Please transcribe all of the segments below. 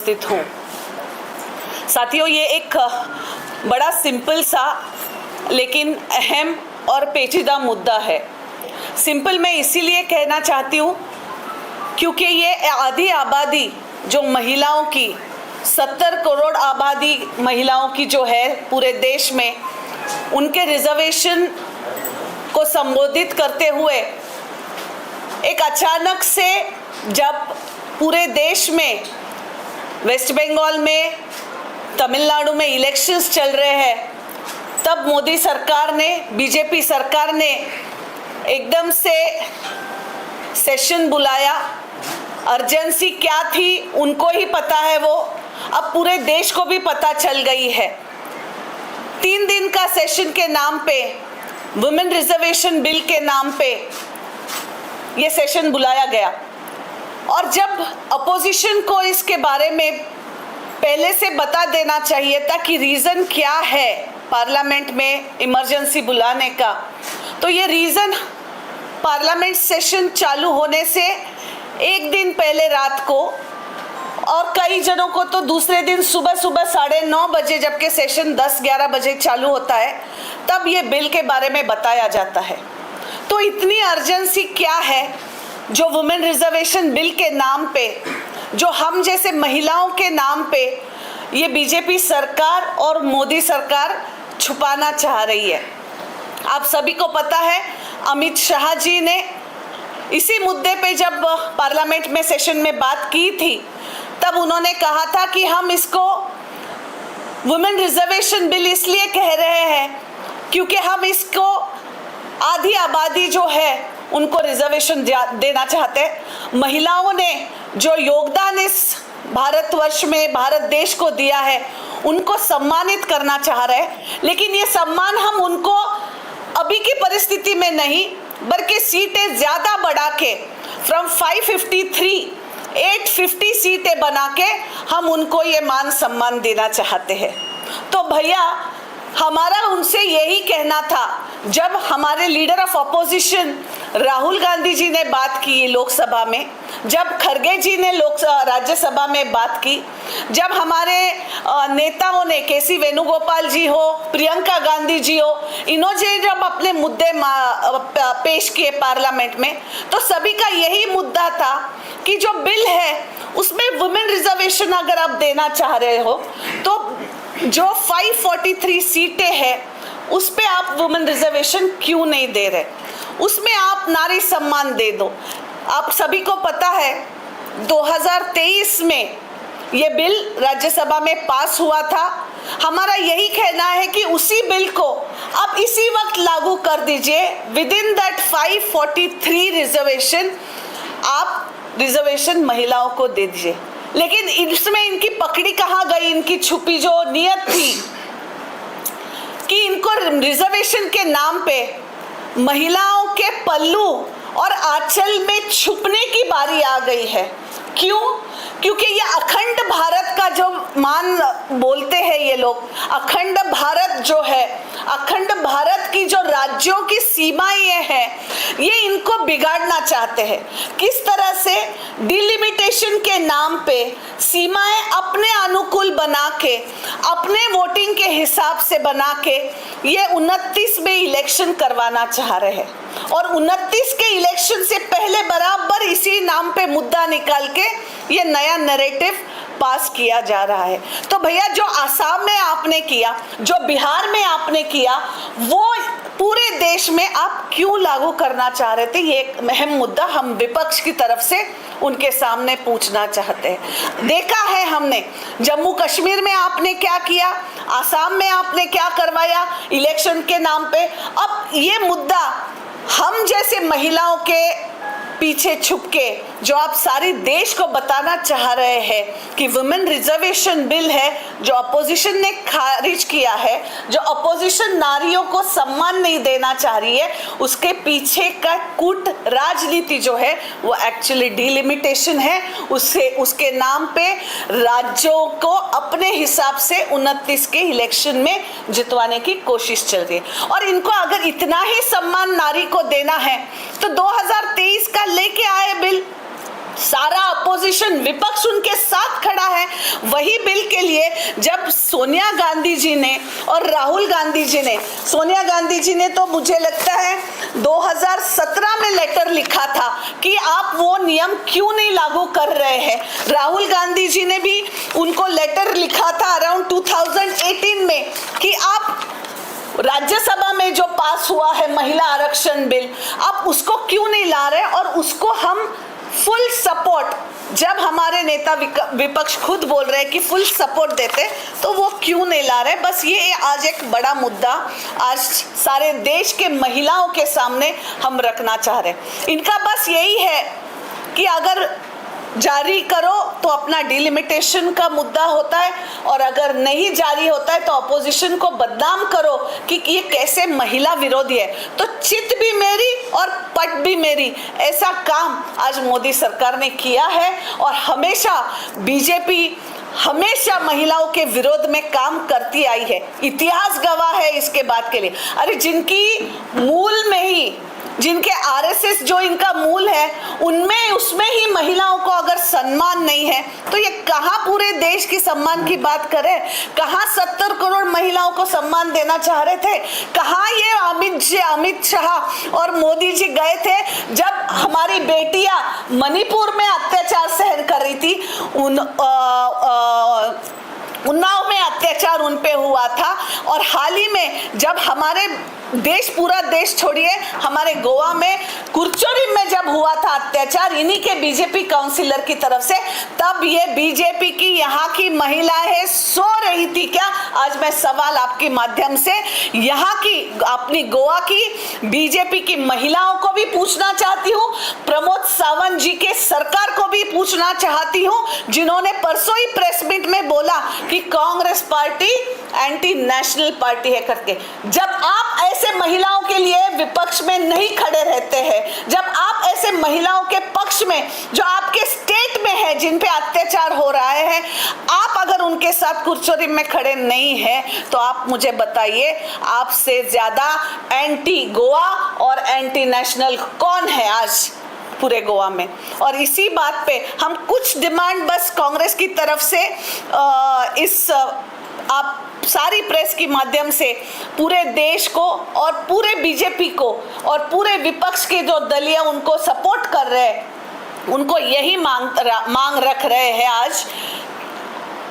उपस्थित हूँ। साथियों, ये एक बड़ा सिंपल सा लेकिन अहम और पेचीदा मुद्दा है। सिंपल मैं इसीलिए कहना चाहती हूँ क्योंकि ये आधी आबादी जो महिलाओं की, 70 करोड़ आबादी महिलाओं की जो है पूरे देश में, उनके रिजर्वेशन को संबोधित करते हुए एक अचानक से जब पूरे देश में, वेस्ट बंगाल में, तमिलनाडु में इलेक्शंस चल रहे हैं, तब मोदी सरकार ने, बीजेपी सरकार ने एकदम से सेशन बुलाया। अर्जेंसी क्या थी, उनको ही पता है। वो अब पूरे देश को भी पता चल गई है। 3 दिन का सेशन के नाम pay, women reservation bill K नाम पे ये सेशन बुलाया गया और जब अपोजिशन को इसके बारे में पहले से बता देना चाहिए था कि रीज़न क्या है पार्लियामेंट में इमरजेंसी बुलाने का, तो ये रीज़न पार्लियामेंट सेशन चालू होने से एक दिन पहले रात को और कई जनों को तो दूसरे दिन सुबह सुबह 9:30 बजे, जबकि सेशन 10-11 बजे चालू होता है, तब ये बिल के बारे में बताया जाता है। तो इतनी अर्जेंसी क्या है जो वुमेन रिजर्वेशन बिल के नाम पे, जो हम जैसे महिलाओं के नाम पे ये बीजेपी सरकार और मोदी सरकार छुपाना चाह रही है? आप सभी को पता है, अमित शाह जी ने इसी मुद्दे पे जब पार्लियामेंट में सेशन में बात की थी, तब उन्होंने कहा था कि हम इसको वुमेन रिजर्वेशन बिल इसलिए कह रहे हैं क्योंकि हम इसको आधी आबादी जो है, उनको रिजर्वेशन देना चाहते हैं। महिलाओं ने जो योगदान इस भारतवर्ष में, भारत देश को दिया है, उनको सम्मानित करना चाह रहे हैं। लेकिन ये सम्मान हम उनको अभी की परिस्थिति में नहीं, बल्कि सीटें ज़्यादा बढ़ा के, फ्रॉम 553 850 सीटें बना के हम उनको ये मान सम्मान देना चाहते हैं। तो भैया, हमारा उनसे यही कहना था, जब हमारे leader of opposition Rahul Gandhi ji ने बात की लोकसभा में, जब खरगे जी ने लोक राज्यसभा में बात की, जब हमारे नेताओं ने, के सी वेणुगोपाल जी हो, प्रियंका गांधी जी हो, इन्होंने जब अपने मुद्दे पेश किए पार्लियामेंट में, तो सभी का यही मुद्दा था कि जो बिल है, उसमें वुमेन रिजर्वेशन अगर आप देना चाह रहे हो, तो जो 543 सीटें हैं, उस पे आप वुमेन रिजर्वेशन क्यों नहीं दे रहे? उसमें आप नारी सम्मान दे दो। आप सभी को पता है, 2023 में ये बिल राज्यसभा में पास हुआ था। हमारा यही कहना है कि उसी बिल को आप इसी वक्त लागू कर दीजिए। विद इन that 543 reservation, आप रिजर्वेशन महिलाओं को दे दीजिए। लेकिन इसमें इनकी पकड़ी कहाँ गई? इनकी छुपी जो नियत थी कि इनको रिजर्वेशन के नाम पे महिलाओं के पल्लू और आंचल में छुपने की बारी आ गई है। क्यों? क्योंकि ये अखंड भारत का जो मान बोलते हैं ये लोग, अखंड भारत जो है, अखंड भारत की जो राज्यों की सीमाएं हैं, ये इनको बिगाड़ना चाहते हैं। किस तरह से? डिलिमिटेशन के नाम पे सीमाएं अपने अनुकूल बना के, अपने वोटिंग के हिसाब से बना के ये 29 में इलेक्शन करवाना चाह रहे हैं और 29 के इलेक्शन से पहले बराबर इसी नाम पे मुद्दा निकाल के ये नया नैरेटिव पास किया जा रहा है। तो भैया, जो आसाम में आपने किया, जो बिहार में आपने किया, वो पूरे देश में आप क्यों लागू करना चाह रहे थे? ये एक अहम मुद्दा हम विपक्ष की तरफ से उनके सामने पूछना चाहते हैं। देखा है हमने, जम्मू कश्मीर में आपने क्या किया, आसाम में आपने क्या करवाया इलेक्शन के नाम पे। अब ये मुद्दा हम जैसे महिलाओं के पीछे छुप के जो आप सारी देश को बताना चाह रहे हैं कि वुमेन रिजर्वेशन बिल है, जो अपोजिशन ने खारिज किया है, जो अपोजिशन नारियों को सम्मान नहीं देना चाह रही है, उसके पीछे का कूट राजनीति जो है, वो एक्चुअली डिलिमिटेशन है। उससे उसके नाम पे राज्यों को अपने हिसाब से 29 के इलेक्शन में जितवाने की कोशिश चल रही है। और इनको अगर इतना ही सम्मान नारी को देना है, तो 2023 का लेके आए बिल। सारा अपोजिशन, विपक्ष उनके साथ खड़ा है वही बिल के लिए। जब सोनिया गांधी जी ने और राहुल गांधी जी ने, सोनिया गांधी जी ने तो मुझे लगता है 2017 में लेटर लिखा था कि आप वो नियम क्यों नहीं लागू कर रहे हैं। राहुल गांधी जी ने भी उनको लेटर लिखा था अराउंड 2018 में कि आप राज्यसभा में जो पास हुआ है महिला आरक्षण बिल, आप उसको क्यों नहीं ला रहे। और उसको हम फुल सपोर्ट, जब हमारे नेता विपक्ष खुद बोल रहे हैं कि फुल सपोर्ट देते, तो वो क्यों नहीं ला रहे। बस ये आज एक बड़ा मुद्दा आज सारे देश के महिलाओं के सामने हम रखना चाह रहे हैं। इनका बस यही है कि अगर जारी करो तो अपना डिलिमिटेशन का मुद्दा होता है और अगर नहीं जारी होता है तो अपोजिशन को बदनाम करो कि ये कैसे महिला विरोधी है। तो चित भी मेरी और पट भी मेरी, ऐसा काम आज मोदी सरकार ने किया है। और हमेशा बीजेपी हमेशा महिलाओं के विरोध में काम करती आई है, इतिहास गवाह है इसके बाद के लिए। अरे जिनकी मूल में ही, जिनके आरएसएस जो इनका मूल है, उनमें उसमें ही महिलाओं को अगर सम्मान नहीं है तो ये कहाँ पूरे देश की सम्मान की बात करें। कहाँ 70 करोड़ महिलाओं को सम्मान देना चाह रहे थे, कहाँ ये अमित शाह और मोदी जी गए थे जब हमारी बेटियां मणिपुर में अत्याचार सहन कर रही थी, उन्नाव में अत्याचार उन पे हुआ था। और हाल ही में जब हमारे देश, पूरा देश छोड़िए, हमारे गोवा में कुरचोरी में जब हुआ था अत्याचार इन्हीं के बीजेपी काउंसिलर की तरफ से, तब ये बीजेपी की यहाँ की महिलाएं सो रही थी क्या? आज मैं सवाल आपके माध्यम से यहाँ की, अपनी गोवा की बीजेपी की महिलाओं को भी पूछना चाहती हूँ, प्रमोद सावंत जी के सरकार को भी पूछना चाहती हूँ, जिन्होंने परसों ही प्रेस मीट में बोला कि Congress party anti national party है करके। जब आप ऐसे महिलाओं के लिए विपक्ष में नहीं खड़े रहते हैं, जब आप ऐसे महिलाओं के पक्ष में जो आपके स्टेट में है, जिन पे अत्याचार हो रहा है, आप अगर उनके साथ कुरचोरी में खड़े नहीं हैं, तो आप मुझे बताइए आपसे ज्यादा एंटी गोवा और एंटी नेशनल कौन है आज पूरे गोवा में। और इसी बात पे हम कुछ डिमांड बस कांग्रेस की तरफ से इस आप सारी प्रेस के माध्यम से पूरे देश को और पूरे बीजेपी को और पूरे विपक्ष के जो दलीय उनको सपोर्ट कर रहे हैं, उनको यही मांग रख रहे हैं। आज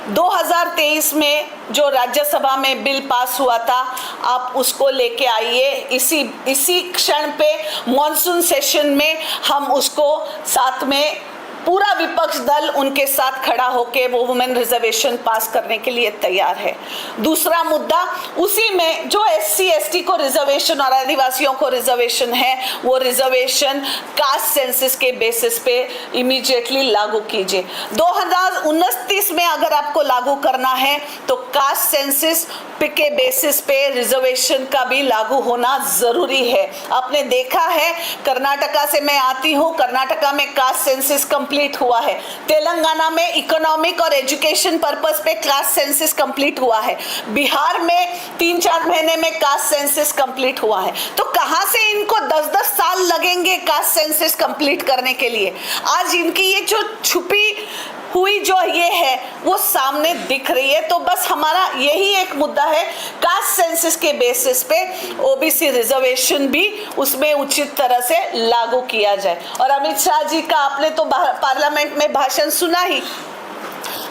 2023 में जो राज्यसभा में बिल पास हुआ था, आप उसको लेके आइए। इसी इसी क्षण पे मॉनसून सेशन में हम उसको साथ में पूरा विपक्ष दल उनके साथ खड़ा होके वो वुमेन रिजर्वेशन पास करने के लिए तैयार है। दूसरा मुद्दा उसी में जो एससी एसटी को रिजर्वेशन और आदिवासियों को रिजर्वेशन है, वो रिजर्वेशन कास्ट सेंसस के बेसिस पे इमीडिएटली लागू कीजिए। 2029 में अगर आपको लागू करना है तो कास्ट सेंसस के बेसिस पे रिजर्वेशन का भी लागू होना जरूरी है। आपने देखा है, कर्नाटका से मैं आती हूँ, कर्नाटका में कास्ट सेंसस कंप्लीट हुआ है, तेलंगाना में इकोनॉमिक और एजुकेशन पर्पस पे कास्ट सेंसस कंप्लीट हुआ है, बिहार में 3-4 महीने में कास्ट सेंसस कंप्लीट हुआ है। तो कहाँ से इनको 10-10 साल लगेंगे कास्ट सेंसस कंप्लीट करने के लिए? आज इनकी ये जो छुपी हुई जो ये है वो सामने दिख रही है। तो बस हमारा यही एक मुद्दा है, कास्ट सेंसस के बेसिस पे ओबीसी रिजर्वेशन भी उसमें उचित तरह से लागू किया जाए। और अमित शाह जी का आपने तो पार्लियामेंट में भाषण सुना ही,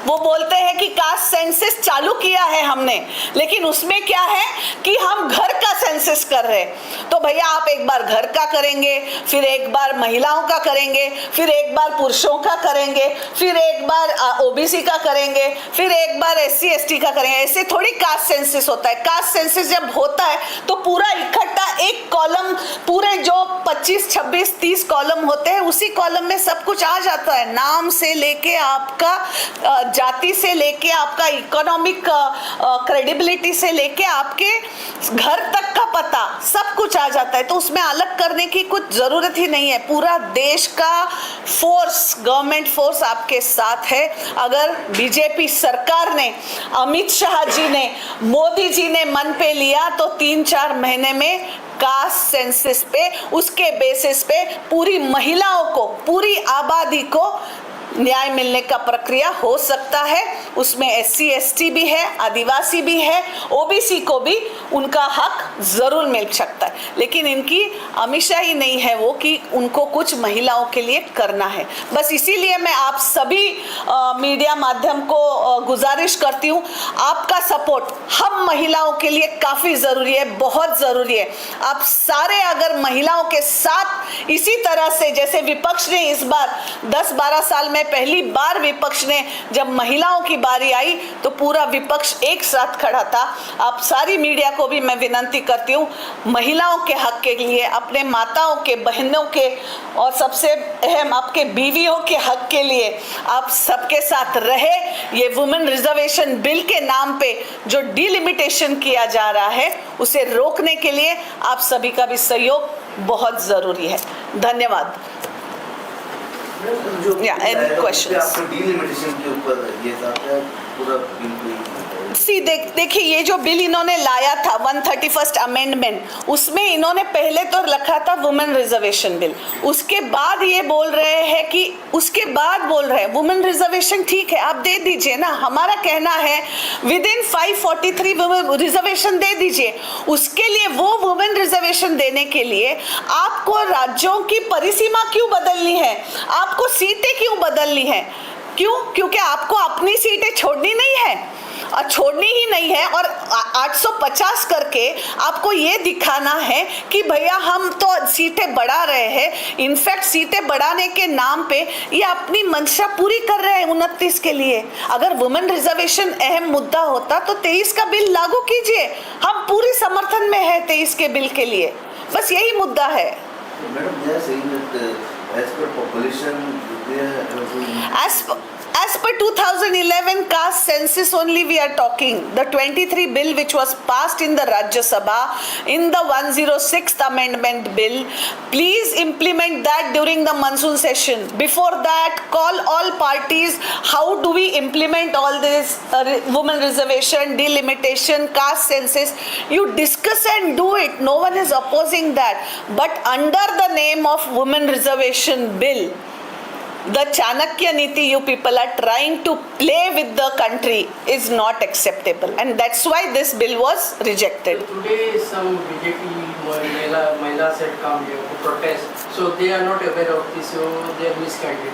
वो बोलते हैं कि कास्ट सेंसस चालू किया है हमने, लेकिन उसमें क्या है कि हम घर का सेंसस कर रहे हैं। तो भैया आप एक बार घर का करेंगे, फिर एक बार महिलाओं का करेंगे, फिर एक बार पुरुषों का करेंगे, फिर एक बार ओबीसी का करेंगे, फिर एक बार एससी एसटी का करेंगे। ऐसे थोड़ी कास्ट सेंसस होता है। कास्ट सेंसस जब होता है तो पूरा इकट्ठा एक कॉलम, पूरे जो 25 26 30 कॉलम होते हैं, उसी कॉलम में सब कुछ आ जाता है, नाम से लेके आपका जाति से लेके आपका इकोनॉमिक क्रेडिबिलिटी से लेके आपके घर तक का पता सब कुछ आ जाता है। तो उसमें अलग करने की कुछ ज़रूरत ही नहीं है। पूरा देश का फोर्स, गवर्नमेंट फोर्स आपके साथ है। अगर बीजेपी सरकार ने, अमित शाह जी ने, मोदी जी ने मन पे लिया तो 3-4 महीने में कास्ट सेंसस पे, उसके बेसिस पे पूरी महिलाओं को, पूरी आबादी को न्याय मिलने का प्रक्रिया हो सकता है। उसमें एससी एसटी भी है, आदिवासी भी है, ओबीसी को भी उनका हक ज़रूर मिल सकता है। लेकिन इनकी अमीषा ही नहीं है वो कि उनको कुछ महिलाओं के लिए करना है। बस इसीलिए मैं आप सभी मीडिया माध्यम को गुजारिश करती हूँ, आपका सपोर्ट हम महिलाओं के लिए काफ़ी ज़रूरी है, बहुत ज़रूरी है। आप सारे अगर महिलाओं के साथ इसी तरह से, जैसे विपक्ष ने इस बार 10-12 साल में पहली बार विपक्ष ने जब महिलाओं की बारी आई तो पूरा विपक्ष एक साथ खड़ा था। आप सारी मीडिया को भी मैं विनंती करती हूँ, महिलाओं के हक के लिए, अपने माताओं के, बहनों के और सबसे अहम आपके बीवियों के हक के लिए आप सबके साथ रहे। ये वुमेन रिजर्वेशन बिल के नाम पे जो डिलिमिटेशन किया जा रहा है उसे रोकने के लिए आप सभी का भी सहयोग बहुत ज़रूरी है। धन्यवाद। जो Yeah, any questions? आपको डीलिमिटेशन के ऊपर ये था क्या पूरा बिल कोई? सी, देखिए, ये जो बिल इन्होंने लाया था 131st amendment, उसमें इन्होंने पहले तो रखा था वुमेन रिजर्वेशन बिल। उसके बाद ये बोल रहे हैं कि, उसके बाद बोल रहे हैं वुमेन रिजर्वेशन ठीक है, आप दे दीजिए ना। हमारा कहना है विद इन 543 वुमेन रिजर्वेशन दे दीजिए। उसके लिए, वो वुमेन रिजर्वेशन देने के लिए आपको राज्यों की परिसीमा क्यों बदलनी है? आपको सीटें क्यों बदलनी है? क्यों? क्योंकि आपको अपनी सीटें छोड़नी नहीं है और छोड़नी ही नहीं है और 850 करके आपको ये दिखाना है कि भैया हम तो सीटें बढ़ा रहे हैं। इनफैक्ट सीटें बढ़ाने के नाम पे ये अपनी मंशा पूरी कर रहे हैं 29 के लिए। अगर वुमेन रिजर्वेशन अहम मुद्दा होता तो 23 का बिल लागू कीजिए। हम पूरी समर्थन में है 23 के बिल के लिए। बस यही मुद्दा है। Madam, they are saying that as per population they are also As per 2011 caste census only we are talking. The 23 bill which was passed in the Rajya Sabha, in the 106th amendment bill, please implement that during the monsoon session. Before that, call all parties. How do we implement all this women reservation, delimitation, caste census? You discuss and do it. No one is opposing that, but under the name of women reservation bill, the Chanakya Niti you people are trying to play with the country is not acceptable, and that's why this bill was rejected. Today, some BJP Mahila had come here to protest. So they are not aware of this, so they are misguided.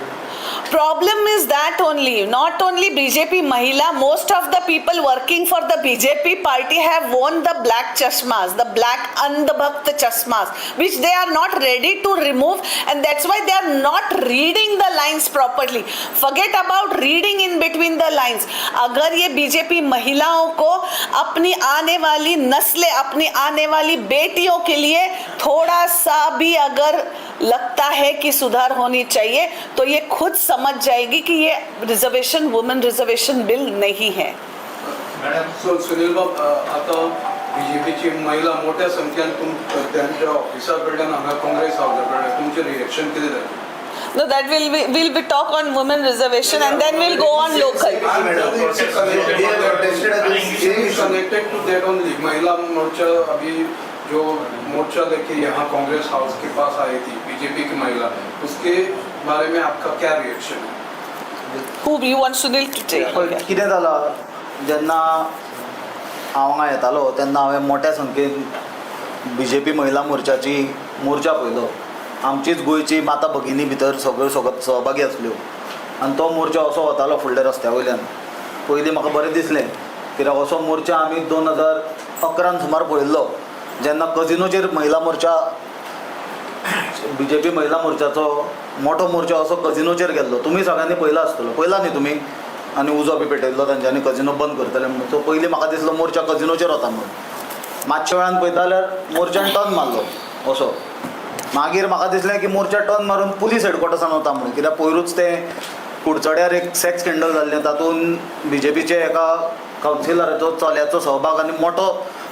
Problem is that only, not only BJP Mahila, most of the people working for the BJP party have worn the black chashmas, the black Andhbhakt chashmas, which they are not ready to remove, and that's why they are not reading the lines properly. Forget about reading in between the lines. अगर ये BJP महिलाओं को अपनी आने वाली नस्लें, अपनी आने वाली बेटियों के लिए थोड़ा सा भी अगर लगता है कि सुधार होनी चाहिए तो ये खुद समझ जाएगी कि ये रिजर्वेशन, वुमेन रिजर्वेशन बिल नहीं है। मॅडम, सो सुनील बाब, आता बीजेपीची महिला मोठ्या संख्येन त्यांच्या ऑफिसा कडल्यान हांगा काँग्रेस हावसा कडल्यान, तुमचें रिएक्शन कितें जालें? No, that will be talk on women reservation and then we'll go on local. They have protested against same issue. Connected to that only, महिला मोर्चा अभी जो मोर्चा लेके यहाँ कांग्रेस हाउस के पास आई थी बीजेपी की महिला, उसके बारे में आपका क्या रिएक्शन है? Who you want Sunil to take? पण कितें जालां, जेन्ना हांव हांगा येतालो तेन्ना हांवें मोठ्या संख्येन बीजेपी महिला मोर्चाची मोर्चा पळयलो। आमचीच गोंयची माता भगिनी भितर सगळ्यो सगळ्यो सहभागी आसल्यो आनी तो मोर्चा असो वतालो फुडल्या रस्त्या वयल्यान। पयलीं म्हाका बरें दिसलें कित्याक असो मोर्चा आमी 2011न सुमार पळयल्लो, जेन्ना कजिनोचेर महिला मोर्चा, बीजेपी महिला मोर्चाचो मोठो मोर्चा असो कजिनोचेर गेल्लो। तुमी सगळ्यांनी पळयला आसतलो, पळयला न्ही तुमी? आनी उजो बी पेटयल्लो तांच्यांनी कजिनो बंद करतले म्हणून। सो पयलीं म्हाका दिसलो मोर्चा कजिनोचेर वता म्हणून। मातशे वेळान पळयता जाल्यार मोर्चान टर्न मारलो असो। मागीर म्हाका दिसलें की मोर्चा टर्न मारून पुलीस हेडक्वॉर्टर्सान वता म्हणून, कित्याक पयरूच ते कुडचड्यार एक सेक्स स्कँडल जाल्लें, तातूंत बीजेपीचे एका कावन्सिलराचो चल्याचो सहभाग आनी मोठो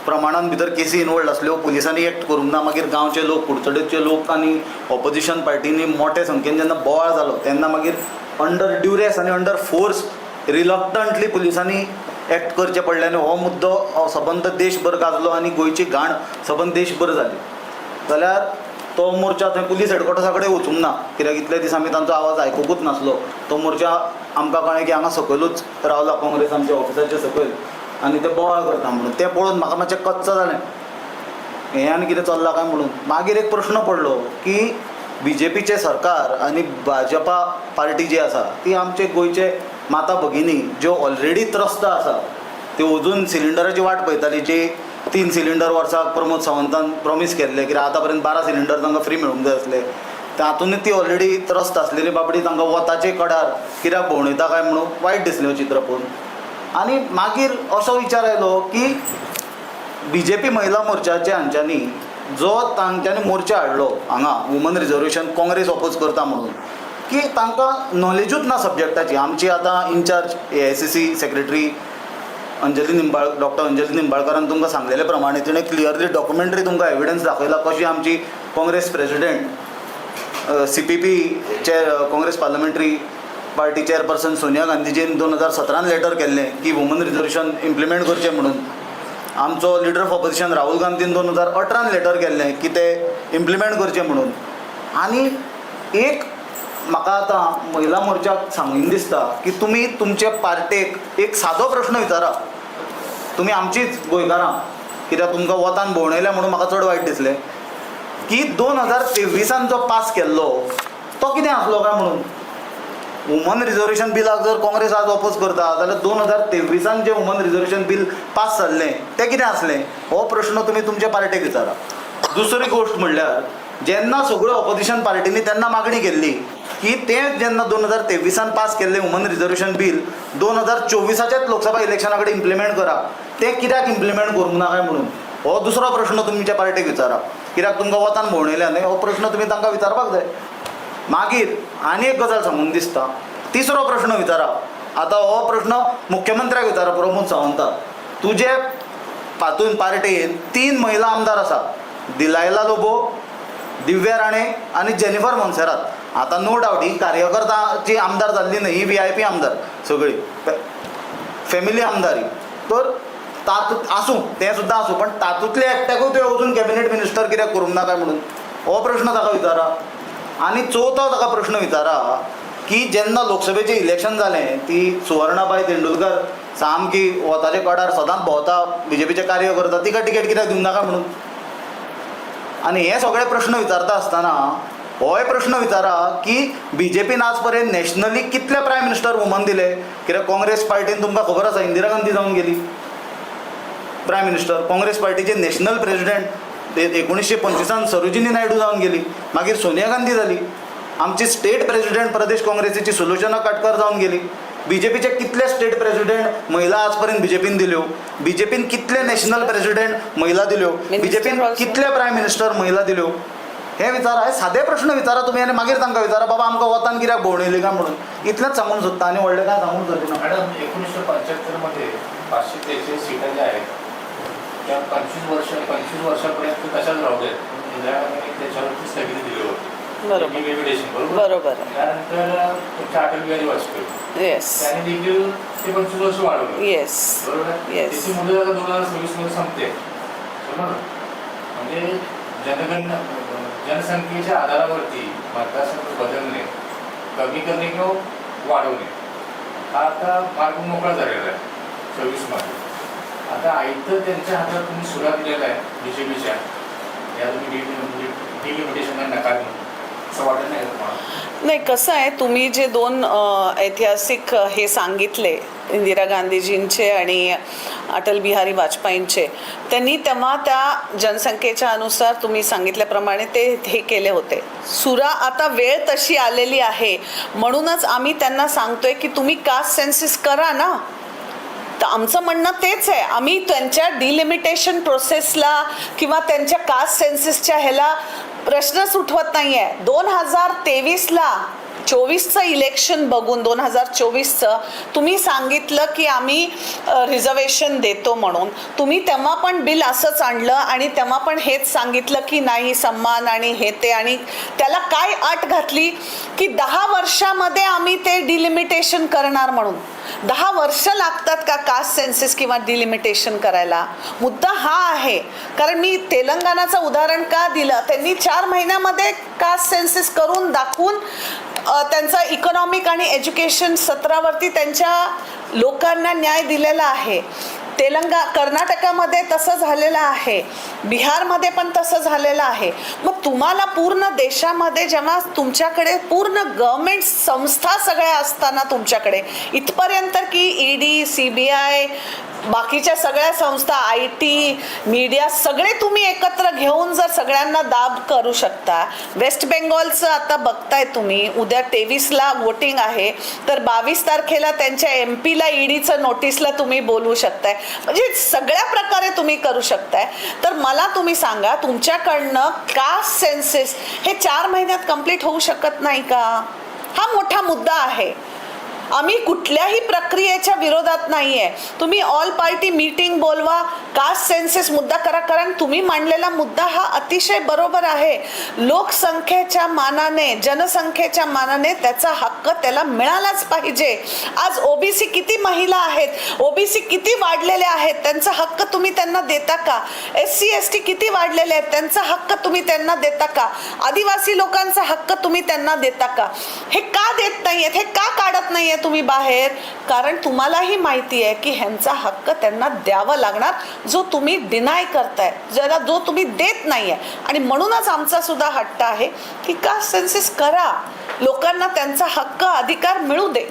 प्रमाणान भितर केसी इनवॉल्ड आसल्यो. पुलिसांनी एक्ट करूंक ना. मागीर गांवचे लोक, कुडचडेचे लोक आनी ऑपोजिशन पार्टींनी मोठे संख्येन जेन्ना बोवाळ जालो तेन्ना मागीर अंडर ड्युरेस आनी अंडर फोर्स रिलक्टंटली पुलिसांनी एक्ट करचें पडलें आनी हो मुद्दो सबंद देशभर गाजलो आनी गोंयची घाण सबंद देशभर जाली. जाल्यार तो मोर्चा थंय पुलीस हेडक्वॉर्टर्सा कडेन वचूंक ना, कित्याक इतले दीस आमी तांचो आवाज आयकुकूच नासलो. तो मोर्चा आमकां कळ्ळें की हांगा सकयलूच रावला, काँग्रेस आमच्या ऑफिसाच्या सकयल, आनी ते बोवाळ करता म्हणून. तें पळोवन म्हाका मातशें कच्च जालें, हें आनी कितें चल्लां काय म्हणून. मागीर एक प्रश्न पडलो की बीजेपीचें सरकार आनी भाजपा पार्टी जी आसा ती आमचे गोंयचे माता भगिनी ज्यो ऑलरेडी त्रस्त आसा, त्यो अजून सिलिंडराची वाट पळयताली, जी 3 सिलिंडर वर्साक प्रमोद सावंतान प्रॉमीस केल्ले, कित्याक आतां पर्यंत 12 सिलिंडर तांकां फ्री मेळूंक जाय आसले. तातूंत ती ऑलरेडी त्रस्त आसलेली बाबडी तांकां वताचे कडार कित्याक भोंवणयता काय म्हणून वायट दिसलें चित्र पळोवन. आनी मागीर असो विचार आयलो की बीजेपी महिला मोर्चाचे हांच्यांनी जो तांच्यांनी मोर्चा हाडलो हांगा वुमन रिजर्वेशन काँग्रेस ऑपोज करता म्हणून, की तांकां नॉलेजूच ना सब्जॅक्टाची. आमची आतां incharge AICC secretary Anjali doctor Anjali निंबाळकरान तुमकां सांगलेले प्रमाणे तिणें क्लियरली डॉक्युमेंटरी तुमकां एविडन्स दाखयला कशी आमची Congress president, CPP chair, Congress parliamentary party chairperson Sonia गांधीजीन 2017 letter केल्लें की वुमन रिजर्वेशन इम्प्लिमेंट करचें म्हणून. आमचो लिडर ऑफ ऑपोजिशन राहुल गांधीन 2018 लेटर केल्लें की तें इम्प्लिमेंट करचें म्हणून. आनी एक म्हाका आतां महिला मोर्चाक सांगीन दिसता की तुमी तुमचे पार्टेक एक सादो प्रश्न विचारा. तुमी आमचीच गोंयकारां, कित्याक तुमकां वतान भोंवणयल्या म्हणून म्हाका चड वायट दिसलें की 2023 जो पास केल्लो तो कितें आसलो काय म्हणून. वुमन रिजर्वेशन बिलाक जर काँग्रेस आज ऑपोज करता जाल्यार 2023 जें वुमन रिजर्वेशन बील पास जाल्लें तें कितें आसलें, हो प्रश्न तुमी तुमच्या पार्टेक विचारा. दुसरी गोश्ट म्हणल्यार जेन्ना सगळ्यो ऑपोजिशन पार्टींनी तेन्ना मागणी केल्ली की तें जेन्ना 2023 पास केल्लें वुमन रिजर्वेशन बील 2024च्याच लोकसभा इलेक्शना कडेन इम्प्लिमेंट करा, तें कित्याक इम्प्लिमेंट करूंक ना काय म्हणून, हो दुसरो प्रश्न तुमच्या पार्टेक विचारा. कित्याक तुमकां वतान भोंवणयल्या न्हय, हो प्रश्न तुमी तांकां विचारपाक जाय. मागीर आनी एक गजाल सांगून दिसता, तिसरो प्रश्न विचारा. आतां हो प्रश्न मुख्यमंत्र्याक विचारा, प्रमोद सावंताक. तुजे पातून पार्टेन 3 महिला आमदार आसा, दिलायला लोबो, दिव्या राणे आनी जेनिफर मोन्सेरात. आतां नो डावट ही कार्यकर्ताची आमदार जाल्ली न्हय, ही VIP आमदार, सगळी फॅमिली आमदार ही. तर तातूंत आसूं तें सुद्दां आसूं, पण तातूंतल्या एकट्याकूय तुवें वचून कॅबिनेट मिनिस्टर कित्याक करूंक ना काय म्हणून, हो प्रश्न ताका विचारा. आनी चवथो ताका प्रश्न विचारा की जेन्ना लोकसभेचें इलेक्शन जालें ती सुवर्णाबाई तेंडुलकर सामकी वताच्या कडार सदांच भोंवता, बीजेपीचें कार्य करता, तिका टिकेट कित्याक दिवंक नाका म्हणून. आनी हे सगळे प्रश्न विचारता आसतना होय प्रश्न विचारा की बीजेपीन आज पर्यंत नॅशनली कितले प्रायम मिनिस्टर वुमन दिले. कित्याक काँग्रेस पार्टीन तुमकां खबर आसा इंदिरा गांधी जावन गेली प्रायम मिनिस्टर, काँग्रेस पार्टीचे नॅशनल प्रेजिडेंट 1925 सरोजिनी नायडू जावन गेली, मागीर सोनिया गांधी जाली, आमची स्टेट प्रेजिडेंट प्रदेश काँग्रेसीची सुलोचना काटकर जावन गेली. बीजेपीचे कितले स्टेट प्रेजिडेंट महिला आज पर्यंत बीजेपीन दिल्यो, बीजेपीन कितले नॅशनल प्रेजिडेंट महिला दिल्यो, बीजेपीन कितले प्रायम मिनिस्टर महिला दिल्यो, हे विचारा. हे सादे प्रश्न विचारा तुमी आनी मागीर तांकां विचारा बाबा आमकां वतान कित्याक भोंवणयली काय म्हणून. इतलेंच सांगूंक सोदता आनी व्हडलें कांय सांगूंक सोदिना. मॅडम, 1975 मध्ये 543 सीटा ज्या आहेत त्या 25 वर्षापर्यंत तशाच राहू देत, इंदिरा गांधींनी त्याच्यावरती स्थगिती दिली होती. बरोबर. लिमिटेशन, बरोबर. बरोबर. त्यानंतर तुमच्या अटल बिहारी वाजपेयी, येस, त्यांनी देखील ते 25 वर्ष वाढवलं. येस. बरोबर आहे? येस. त्याची मुदत आता 2026 मध्ये संपते, बरोबर. म्हणजे जनगणना जनसंख्येच्या आधारावरती मतदारसंघ बदलणे, कमी करणे किंवा वाढवणे हा आता मार्ग मोकळा झालेला आहे 26 मध्ये. आता आयतं त्यांच्या हातात तुम्ही सुरा दिलेला आहे बीजेपीच्या, या तुम्ही डिलिमिटेशनला नकार देऊन, असं वाटत नाही का तुम्हाला? नाही, कसं आहे, तुम्ही जे 2 ऐतिहासिक हे सांगितले, इंदिरा गांधीजींचे आणि अटल बिहारी वाजपेयींचे, त्यांनी तेव्हा त्या जनसंख्येच्या अनुसार तुम्ही सांगितल्याप्रमाणे ते हे केले होते. सुरा आता वेळ तशी आलेली आहे, म्हणूनच आम्ही त्यांना सांगतोय की तुम्ही कास्ट सेन्सिस करा ना. तर आमचं म्हणणं तेच आहे. आम्ही त्यांच्या डिलिमिटेशन प्रोसेसला किंवा त्यांच्या कास्ट सेन्सिसच्या ह्याला प्रश्नच उठवत नाही आहे. 2023ला 24चं इलेक्शन बघून, 2024चं तुम्ही सांगितलं की आम्ही रिझर्वेशन देतो म्हणून. तुम्ही तेव्हा पण बिल असंच आणलं आणि तेव्हा पण हेच सांगितलं की नाही, सन्मान आणि हे ते, आणि त्याला काय अट घातली की 10 वर्षामध्ये आम्ही ते डिलिमिटेशन करणार म्हणून. 10 वर्ष लागतात का कास्ट सेन्सेस किंवा डिलिमिटेशन करायला? मुद्दा हा आहे, कारण मी तेलंगणाचं उदाहरण का दिलं? त्यांनी 4 महिन्यामध्ये कास्ट सेन्सेस करून दाखवून त्यांचा इकॉनॉमिक आणि एज्युकेशन सत्रावरती त्यांच्या लोकांना न्याय दिलेला आहे. कर्नाटकामध्ये तसं झालेलं आहे, बिहारमध्ये पण तसं झालेलं आहे. मग तुम्हाला पूर्ण देशामध्ये जेव्हा तुमच्याकडे पूर्ण गव्हर्मेंट संस्था सगळ्या असताना तुमच्याकडे इथपर्यंत की ईडी, सीबीआय, बाकीच्या सगळ्या संस्था, IT, media सगळे तुम्ही एकत्र घेऊन जर सगळ्यांना दाब करू शकता. वेस्ट बेंगॉलचं आता बघताय तुम्ही, उद्या 23ला वोटिंग आहे, तर 22 तारखेला त्यांच्या एमपीला ईडीचं नोटीसला तुम्ही बोलवू शकताय. म्हणजे सगळ्या प्रकारे तुम्ही करू शकताय. तर मला तुम्ही सांगा, तुमच्याकडनं कास्ट सेन्सेस हे 4 महिन्यात कंप्लीट होऊ शकत नाही का? हा मोठा मुद्दा आहे. आम्ही कुठल्याही प्रक्रियेच्या विरोधात नाही आहे. तुम्ही ऑल पार्टी मीटिंग बोलवा, कास्ट सेन्सेस मुद्दा करा, कारण तुम्ही मांडलेला मुद्दा हा अतिशय बरोबर आहे. लोकसंख्येच्या मानाने, जनसंख्येच्या मानाने त्याचा हक्क त्याला मिळालाच पाहिजे. आज ओबीसी किती महिला आहेत, ओबीसी किती वाढलेले आहेत, त्यांचा हक्क तुम्ही त्यांना देता का? एससी, एसटी किती वाढलेले आहेत, त्यांचा हक्क तुम्ही त्यांना देता का? आदिवासी लोकांचा हक्क तुम्ही त्यांना देता का? हे का देत नाहीयेत? हे का काढत नाहीये तुम्ही बाहेर? कारण तुम्हालाही माहिती आहे की ह्यांचा हक्क त्यांना द्यावा लागणार, जो तुम्ही डिनाय करताय, ज्याला जो तुम्ही देत नाहीये. आणि म्हणूनच आमचा सुद्धा हट्ट आहे की कास्ट सेन्सेस करा, लोकांना त्यांचा हक्क अधिकार मिळू दे.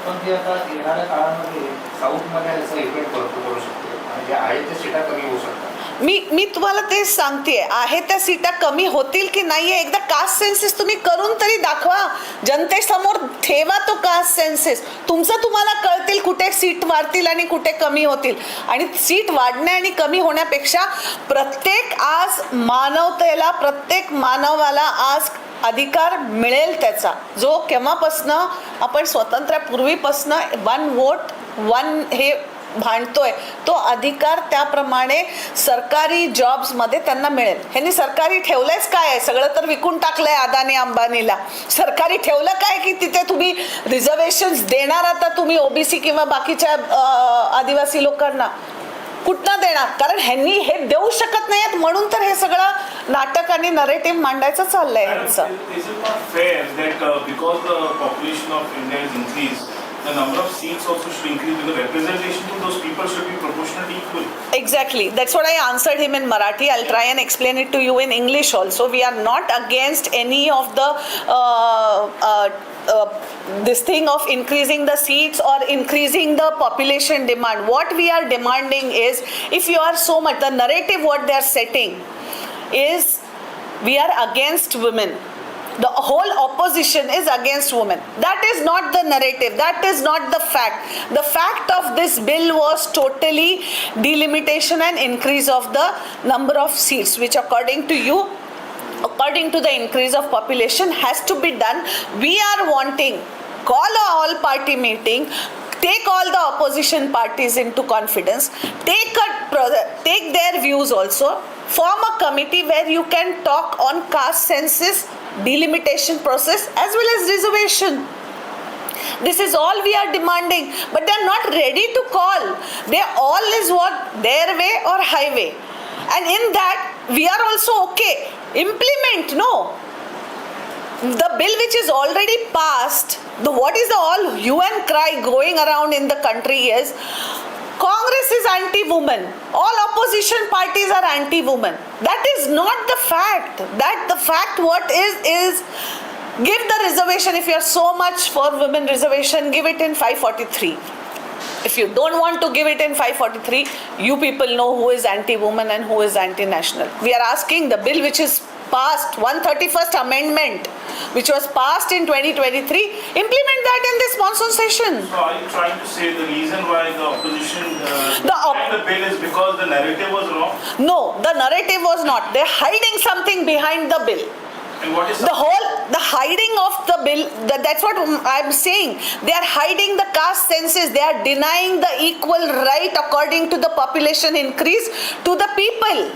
पण ते आता येणाऱ्या काळामध्ये साऊथमध्ये याचा इफेक्ट भरपूर पडू शकतो आणि ज्या आहेत त्या सीटा कमी होऊ शकतात. मी मी तुम्हाला तेच सांगतेय, आहे त्या सीटा कमी होतील की नाही, एकदा कास्ट सेन्सेस तुम्ही करून तरी दाखवा, जनतेसमोर ठेवा तो कास्ट सेन्सेस. तुमचं तुम्हाला कळतील कुठे सीट वाढतील आणि कुठे कमी होतील. आणि सीट वाढण्या आणि कमी होण्यापेक्षा प्रत्येक आज मानवतेला, प्रत्येक मानवाला आज अधिकार मिळेल त्याचा, जो केव्हापासनं आपण स्वातंत्र्यापूर्वीपासनं वन वोट वन हे भांडतोय, तो अधिकार त्याप्रमाणे सरकारी जॉब्समध्ये त्यांना मिळेल. ह्यांनी सरकारी ठेवलंयच काय आहे? सगळं तर विकून टाकलंय अदानी अंबानीला. सरकारी ठेवलं काय की तिथे तुम्ही रिझर्वेशन देणार? आता तुम्ही ओबीसी किंवा बाकीच्या आदिवासी लोकांना कुठनं देणार? कारण ह्यांनी हे देऊ शकत नाहीयेत, म्हणून तर हे सगळं नाटक आणि नरेटिव्ह मांडायचं चाललंय ह्यांचं. Is it not fair that because the population of India has increased, the number of seats also should increase, because representation to those people should be proportionately equal? Exactly. That's what I answered him in Marathi. I'll try and explain it to you in English also. We are not against any of the this thing of increasing the seats or increasing the population demand. What we are demanding is, if you are so much, the narrative what they are setting is we are against women, the whole opposition is against women. That is not the narrative, that is not the fact. The fact of this bill was totally delimitation and increase of the number of seats, which according to you, according to the increase of population, has to be done. We are wanting, call a all party meeting, take all the opposition parties into confidence, take their views also, form a committee where you can talk on caste census, delimitation process as well as reservation. This is all we are demanding, but they are not ready to call. They all is what, their way or highway, and in that we are also okay. Implement, no, the bill which is already passed. The what is the all hue and cry going around in the country is Congress is anti woman, all opposition parties are anti woman. That is not the fact. That the fact what is give the reservation. If you are so much for women reservation, give it in 543. If you don't want to give it in 543, you people know who is anti woman and who is anti national. We are asking the bill which is passed, 131st Amendment, which was passed in 2023, implement that in this monsoon session. So are you trying to say the reason why the opposition The the bill is because the narrative was wrong? No, the narrative was not. They're hiding something behind the bill. And what is The whole The hiding of the bill, that's what I am saying. They are hiding the caste census. They are denying the equal right according to the population increase to the people.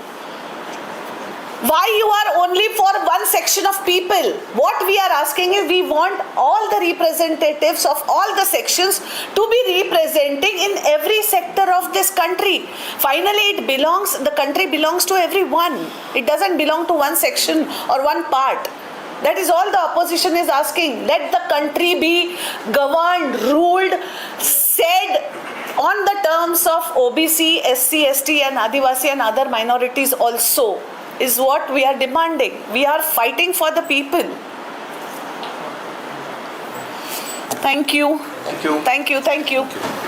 Why you are only for one section of people? What we are asking is, we want all the representatives of all the sections to be representing in every sector of this country. Finally, the country belongs to everyone. It doesn't belong to one section or one part. That is all the opposition is asking. Let the country be governed, ruled, said on the terms of OBC, SC, ST and Adivasi and other minorities also, is what we are demanding. We are fighting for the people. Thank you. Thank you. Thank you. Thank you.